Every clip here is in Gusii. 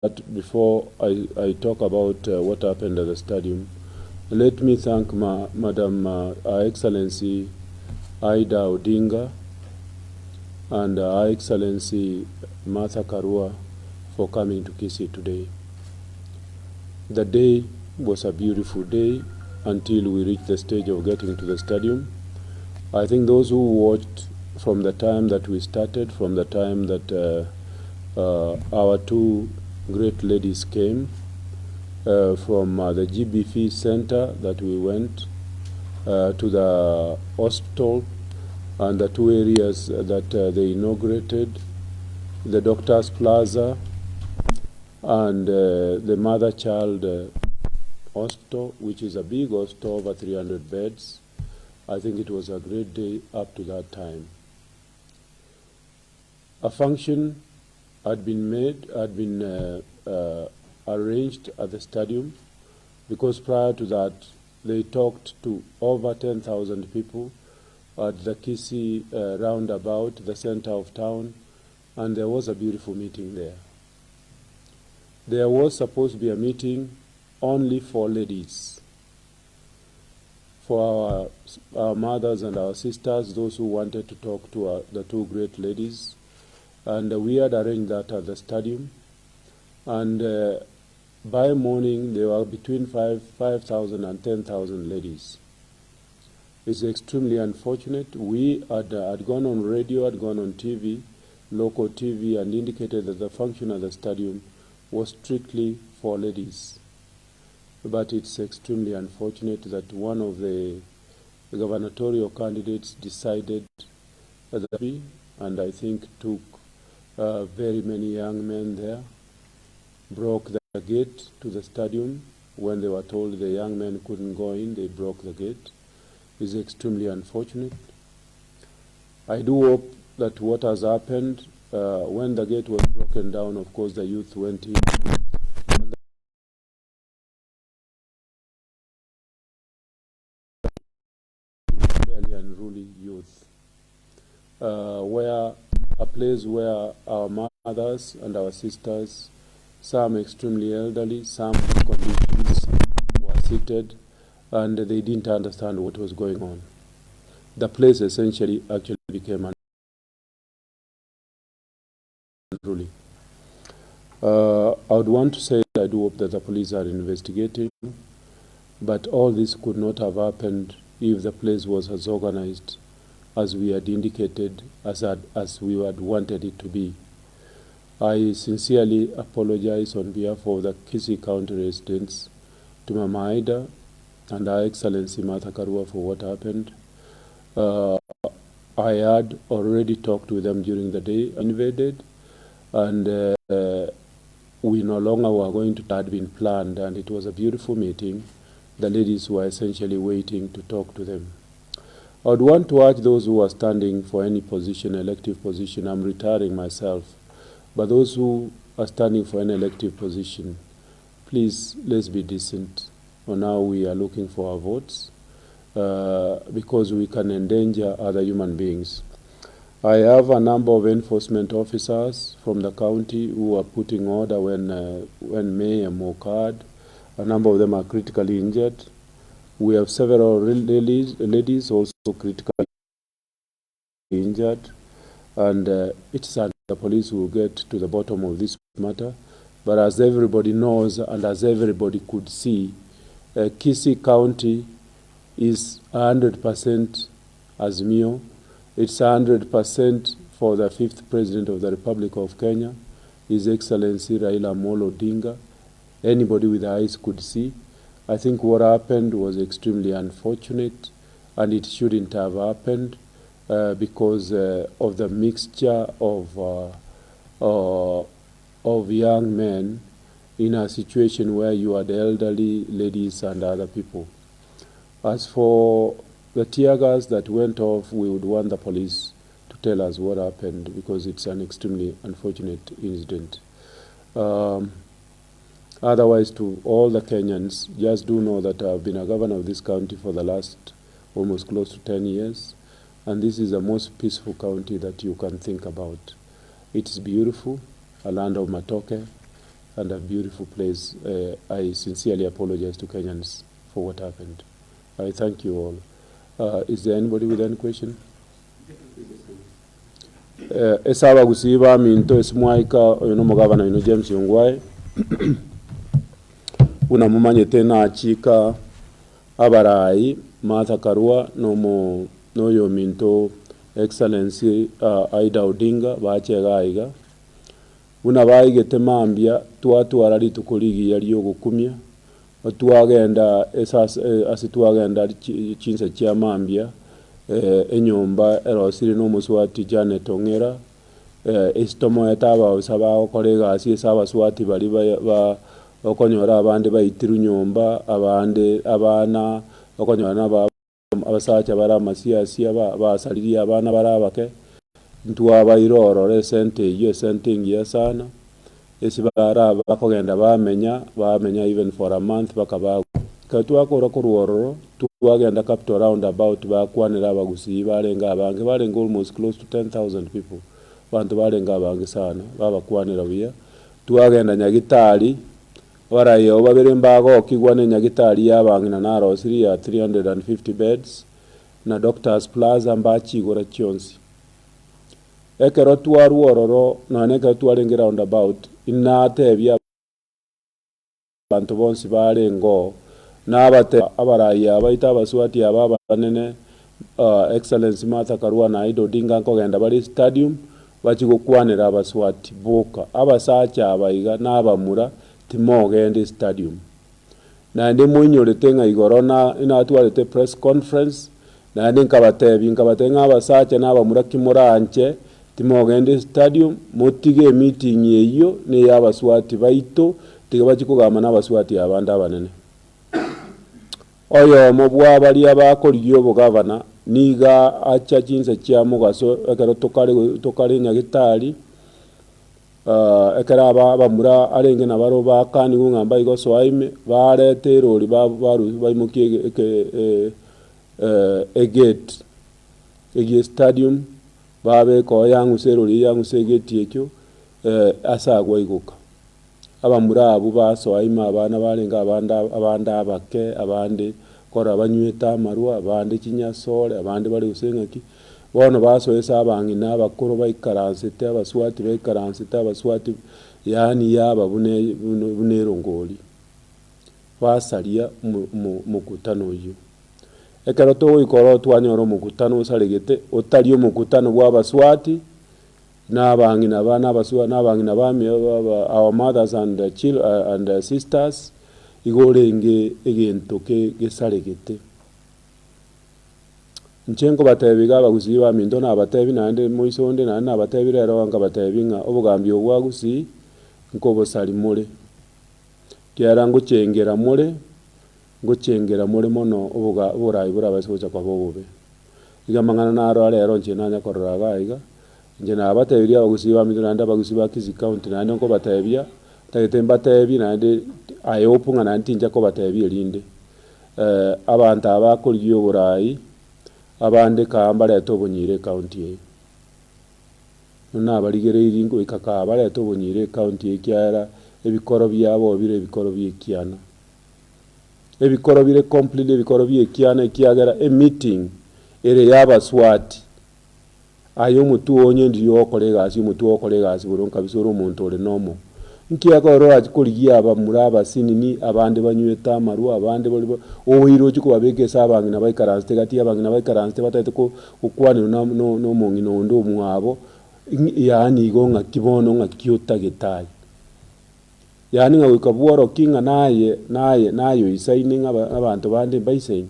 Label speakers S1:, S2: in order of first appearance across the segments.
S1: But before I, I talk about what happened at the stadium, let me thank ma, Madam Her Excellency Ida Odinga and Her Excellency Martha Karua for coming to Kisii today. The day was a beautiful day until we reached the stage of getting to the stadium. I think those who watched from the time that we started, from the time that our two great ladies came from the GBV center that we went to the hospital and the two areas that they inaugurated, the Doctor's Plaza and the Mother-Child Hospital, which is a big hospital, over 300 beds. I think it was a great day up to that time. A function had been made, had been arranged at the stadium because prior to that they talked to over 10,000 people at the Kisii roundabout, the center of town, and there was a beautiful meeting there. There was supposed to be a meeting only for ladies, for our mothers and our sisters, those who wanted to talk to the two great ladies. And we had arranged that at the stadium. And by morning, there were between 5,000 and 10,000 ladies. It's extremely unfortunate. We had gone on radio, had gone on TV, local TV, and indicated that the function at the stadium was strictly for ladies. But it's extremely unfortunate that one of the gubernatorial candidates decided that, and I think took very many young men there, broke the gate to the stadium. When they were told the young men couldn't go in, they broke the gate. It's extremely unfortunate. I do hope that what has happened, when the gate was broken down, of course the youth went in. And fairly unruly youth, where a place where our mothers and our sisters, some extremely elderly, some with conditions, were seated, and they didn't understand what was going on. The place essentially actually became unruly. I would want to say I do hope that the police are investigating, but all this could not have happened if the place was as organized as we had indicated, as we had wanted it to be. I sincerely apologize on behalf of the Kisii County residents to Mama Ida and Her Excellency Martha Karua for what happened. I had already talked with them during the day, invaded, and we no longer were going to had been planned, and it was a beautiful meeting. The ladies were essentially waiting to talk to them. I would want to urge those who are standing for any position, elective position, I'm retiring myself, but those who are standing for an elective position, please, let's be decent. For now, we are looking for our votes because we can endanger other human beings. I have a number of enforcement officers from the county who are putting order when mayhem occurred. A number of them are critically injured. We have several ladies also critically injured, and it's sad the police will get to the bottom of this matter. But as everybody knows and as everybody could see, Kisii County is 100% Azimio. It's 100% for the fifth President of the Republic of Kenya, His Excellency Raila Amolo Odinga. Anybody with eyes could see. I think what happened was extremely unfortunate, and it shouldn't have happened because of the mixture of young men in a situation where you had elderly ladies and other people. As for the tear gas that went off, we would want the police to tell us what happened because it's an extremely unfortunate incident. Otherwise, to all the Kenyans, just do know that I've been a governor of this county for the last almost close to 10 years, and this is the most peaceful county that you can think about. It's beautiful, a land of matoke. and a beautiful place. I sincerely apologize to Kenyans for what happened. I thank you all. Is there anybody with any question? Ase abagusii baminto ase mwaika oyo nomogabana oino James Ongwae, buna momanyete nachika abarai Martha Karua nomo noyominto Excellency Ida Odinga bache iga iga. Buna baigete mambia twatwara rituko rigiya riogokumia, twagenda ase twagenda chinsa chia mambia, enyomba erosirie nomoswati Janet Ong'era, ase tomoete abaosa bagokora egasi ase abaswati baria ba okonyora abande baitirwe nyomba, abande abana, okonyora naba. Abasacha bare amasiasia basaririe abana bare abake, ntwabaire ororo esente eyio, esente engiya sana, ase bare bakogenda bamenya, bamenya even for a month mpaka bagwa. Ekero twakora korwa ororo, twagenda Capital round about bakwanera abagusii barenge abange, barenge almost close to 10,000 people, abanto barenge abange sana, babakwanera buya. Twagenda Nyagitari. Abarai abo babere mbagokigwa nenyagitari y'abang'ina narosirie ya 350 beds, na Doctors Plaza mbachigora chionsi. Ekero twarwa ororo nonya nekero twarenge round about, inatebia abanto bonsi barenge oo, nabate abarai aba baito abaswati aba abanene, Excellency Martha Karua na Ida Odinga nkogenda bare stadium, Bachie gokwanera abaswati boka, abasacha aba iga na abamura timogenda estadium. Naende moinyorete ng'a igoro na natwarete press conference, naende nkabatebia nkabatebia ng'a abasacha na abamura ki moranche timogenda estadium, motige emeeting eyio na eya abaswati baito, tiga bachie kogamba na abaswati abande abanene. Oyomo bwa baria bakorigia obogavana nigo acha chinsa chia mogaso ekero tokare tokare nyagetari, ekero aba abamura arenge nabarobwo bakanigwe ng'a mbai gosoa ime, bareta erori ba baru baimokie ege eke egate egie stadium, babeka oo yang'usa erori eyio yang'usa egate ekio, ase agwo aigoka. Abamura abwo basoa ime abana barenge abande abande abake, abande korora banywete amarwa, abande chinyasore, abande bare gose ng'aki. Bono basoa ase abang'ina abakoro baikaransete, abaswati baikaransete, abaswati yaani yaba buna buna erongori. Basaria omo omo omokutano oyio. Ekero togoika ororo twanyora omokutano osaregete, otari omokutano bwa abaswati. Na abang'ina ba nabasua na abang'ina bamia our mothers and chil and sisters, igo orenge egento ke gesaregete. Inche nkobatebia iga abagusii baminto nabatebi naende moiso onde naende nabatebi rero iga nkabatebi ng'a obogambi obo bwa gusii nkobosari more, ekiagera ngochengera more, ngochengera more mono oboga oborai borabase gocha koba obobe. Iga amang'ana naro are ero inche nanya korora iga iga, inche nabatebirie abagusii baminto naende abagusii ba Kisii County naende nkobatebia, ntagete mbatebie naende I hope ng'a naende tincha kobatebia erinde, abanto aba bakorigia oborai, abande kaa mbarete obonyira ecounty eye. Buna nabarigereirie ngoika kaa barete obonyira ecounty eye ekiagera ebikoro biabo bire ebikoro bia ekiana. Ebikoro bire completely ebikoro bi'ekiana ekiagera emeeting ere y'abaswati. Aye omotwe oo onye ndiria ogokora egasi omotwe ogokora egasi boronge kabisa ore omonto ore normal. Nki ekero orachie korigia abamura abasinini abande banywete amarwa abande bari ba oire ochie kobabeka ase abang'ina baikaransete gati y'abang'ina baikaransete batagete ko gokwanerwa na na omong'ina onde omwabo, yaani igo ng'aki bono ng'aki otagete aye. Yaani ng'a goika bworokie ng'a naye naye naye oisaine ng'a abanto bande mbaisaine.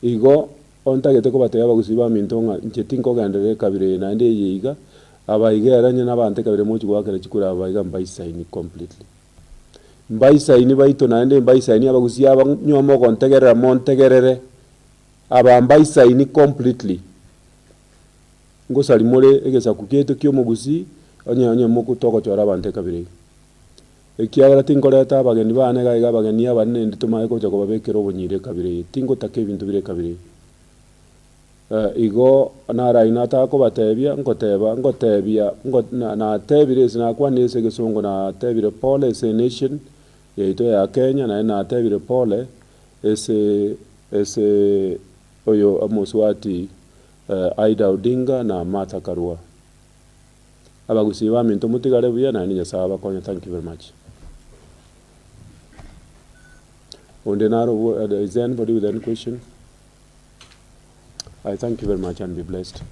S1: Igo ontagete kobatebia abagusii baminto ng'a inche tinkogenderera ekabira eye naende eye iga, aba iga ere onye nabaanto ekabira mochie goakera chikura aba iga mbaisaini completely. Mbaisaini baito naende mbaisaini abagusii aba nyuma mogontegerera montegerere, aba mbaisaini completely. Ngosari more egesaku kiaito ki'omogusii, onye onye togochora abanto ekabira eye. Ekiagera tinkoreta abageni baane iga iga abageni abanene inde tomanye gocha kobabekera obonyira ekabira eye, tingotaka ebinto bire ekabira eye. Igo naro aye nataka kobatebia, nkoteba, ngotebia, ngo natebire ase nakwanire ase egesongo natebire pole ase enation yaito ya Kenya, naende natebire pole ase ase oyo omoswati Ida Odinga na Martha Karua. Abagusii baminto motigare buya naende Nyasae abakonye thank you very much. Onde naro is there anybody with any question? I thank you very much and be blessed.